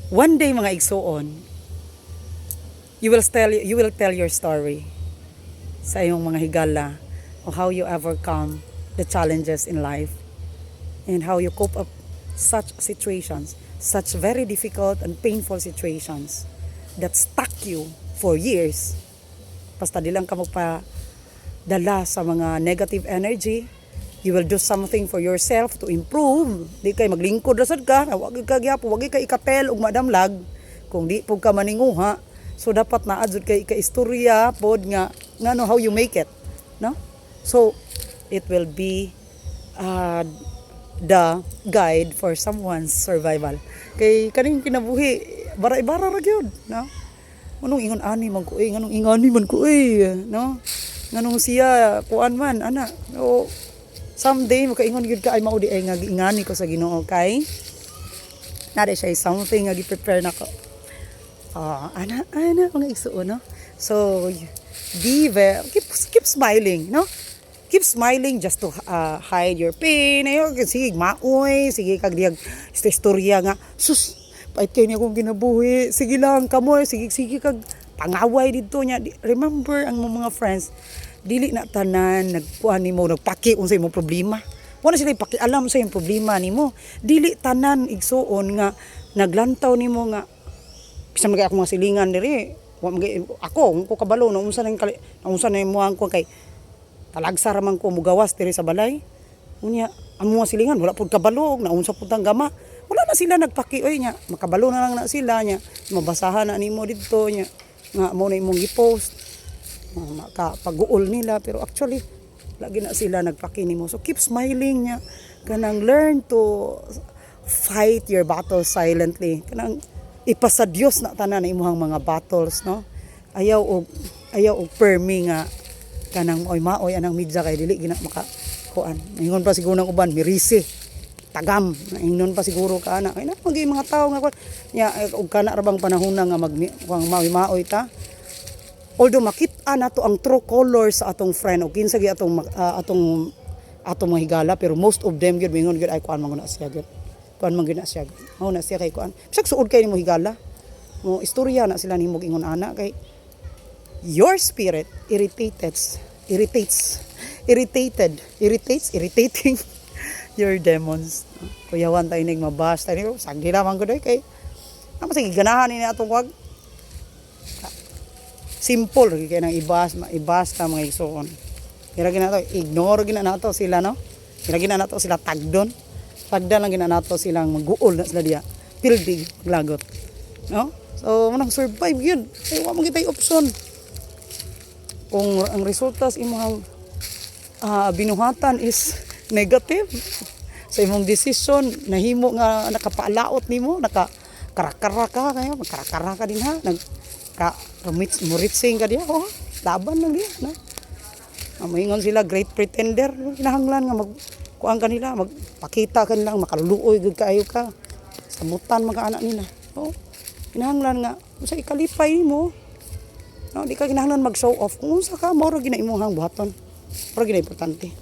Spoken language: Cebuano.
One day, mga igsuon, you will tell your story sa iyong mga higala o how you overcome the challenges in life and how you cope up such situations, such very difficult and painful situations that stuck you for years. Basta di lang ka magpadala sa mga negative energy, you will do something for yourself to improve. Di kay maglingkod ra sad ka, wa gyud ka gyapon, wa gyud ka ikatel og madamlag kung di pud ka maninguha. So dapat naa jud kay ika-istorya pod nga ngano how you make it, no? So it will be the guide for someone's survival. Kay kaning kinabuhi, bara-ibara ra gyud, no? Anong ingon ani man ko eh, nganong ingani man ko eh, no? Nganong siya kuan man ana. O someday makaingon gyud ka, "Ay, mao di ay nga giingani ko sa Ginoo kay naa siya something nga gi-prepare nako." Ah, ana ana, mga igsuon, no? So be very, keep smiling, no? Keep smiling just to hide your pain. Ayo, sige, maoy, sige kag diyag istorya nga, "Sus, pait kay niya akong kinabuhi." Sige lang kamo, sige sige kag pangaway didto niya. Remember ang mga friends, dili na tanan nagkuan nimo, nagpaki unsa imong problema. Wala sila pakialam sa imong problema nimo. Dili tanan, igsuon, nga naglantaw nimo nga bisan magay ako mga silingan diri. Wa magay ako kung ko kabalo na unsa nang unsa na imong ko kay talagsa ra man ko mugawas diri sa balay. Unya ang mga silingan wala pud kabalo na unsa pud ang gama. Wala na sila nagpaki oy nya. Makabalo na lang na sila nya. Mabasahan na nimo didto nya nga mo na imong gi-post. Maka pag-uol nila, pero actually lagi na sila nagpaki nimo. So keep smiling nya. Kanang learn to fight your battle silently. Kanang ipasa Dios na tanan na imuhang mga battles, no? Ayaw og permi nga kanang oy maoy anang media kay dili gina maka kuan. Ingon pa siguro ng uban, mirisi. Tagam, ingnon pa siguro ka ana. Kay na magi mga tao nga kuan. Nya eh, og kana ra bang panahon na nga mag kuang maoy maoy ta. Although makita nato ang true color sa atong friend o kinsa gyud atong mga higala, pero most of them gyud mingon gyud, "Ay, kuan man na siya gyud. Kuan man gyud na siya. Mao na siya kay kuan." Bisag suod kay nimo higala. Mo istorya na sila nimo ingon ana kay your spirit irritates irritates irritated irritates irritating your demons. Kuyawan tayo nig mabas tayo, sagdi lamang ko kay Amo sige ganahan ni atong wag simple kay nang ibas maibas ta, mga igsoon. Kira gina to, ignore gina nato sila, no? Kira gina nato sila tagdon. Tagdan lang gina nato silang maguol na sila diya. Pildi lagot. No? So, manang survive yun. Ay, wa man kitay option. Kung ang resulta sa imong binuhatan is negative sa imong decision, nahimo nga nakapaalaot nimo, naka karakara ka kayo, magkarakara ka din ha, nag ka rumits muritsing ka diya, oh, laban lang diya, no? Moingon sila, "Great pretender." Kinahanglan nga mag kuan kanila, magpakita kanila makaluluoy gud kaayo ka. Samutan mga anak nila. Oh, kinahanglan nga sa ikalipay nimo. No, di ka kinahanglan mag-show off. Kung unsa ka, mao ra gina imong buhaton. Mao ra gina importante.